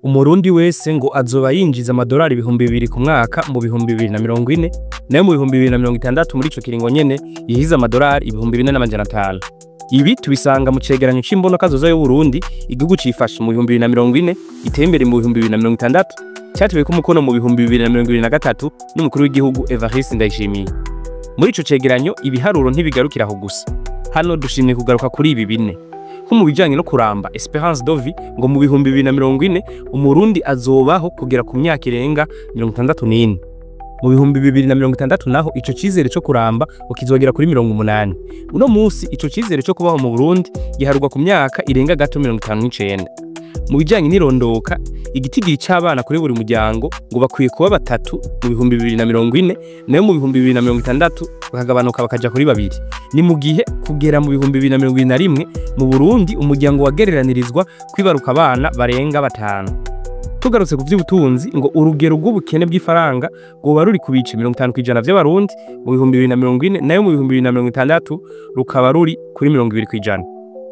Umurundi wese ngo azoba yinjiza amadolari 2000 ku mwaka mu 2040, nayo mu 2060 muri ico kiringo nyene yihiza amadolari 4500. Ibi tubisanga mu cegeranyo c'imbonokazoza y'Uburundi, igihugu cifashe mu 2040, iteye imbere mu 2060, cateweko umukono mu 2023 n'umukuru w'igihugu Evariste Ndayishimiye. Muri ico cegeranyo ibiharuro ntibigarukira aho gusa. Hano dushimye kugaruka kuri ibi bine. Nko mu bijanye no kuramba, espérance de vie, ngo mu 2040 Umurundi azobaho kugera ku myaka irenga 64. Mu 2060 naho ico cizere co kuramba ngo kizogera kuri 80. Uno musi ico cizere co kubaho mu Burundi giharurwa ku myaka irenga gato 59. Mu bijanye n'irondoka, igitigiri c'abana kuri buri muryango ngo bakwiye kuba batatu mu 2040, nayo mu 2060 bakagabanuka bakaja kuri babiri. Ni mu gihe kugera mu 2021 mu Burundi umuryango wagereranirizwa kwibaruka abana barenga batanu. Tugarutse ku vy'ubutunzi, ngo urugero rw'ubukene bw'ifaranga rwoba ruri ku bice 50% vy'Abarundi mu 2040, nayo mu 2060 rukaba ruri kuri 20%.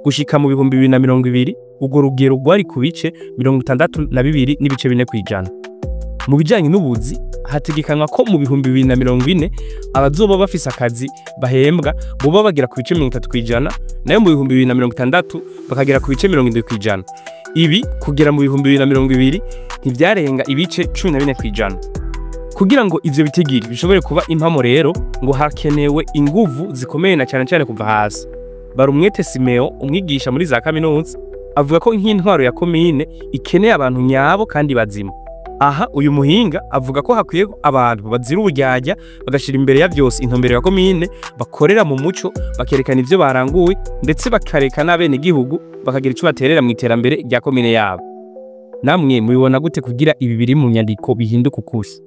Gushika mu 2020 urwo rugero rwari ku bice 62.4%. Mu bijanye n'ubuzi, hategekanywa ko mu 2040 abazoba bafise akazi bahembwa boba bagera ku bice 30%, nayo mu 2060 bakagera ku bice 70%. Ibi kugera mu 2020 ntivyarenga ibice 14%. Kugira ngo ivyo bitigiri bishobore kuba impamo rero, ngo hakenewe inguvu zikomeye na cane cane kuva hasi. Barumwete Simeo, umwigisha muri za kaminuza, avuga ko nk'intwaro ya komine ikeneye abantu nyabo kandi bazima. Aha uyu muhinga avuga ko hakwiye abantu bazira uburyarya, bagashira imbere ya vyose intumbero ya komine, bakorera mu muco, bakerekana ivyo baranguwe, ndetse bakareka n'abenegihugu bakagira ico baterera mu iterambere rya komine yabo. Namwe mubibona gute kugira ibi biri mu nyandiko bihinduka ukusi?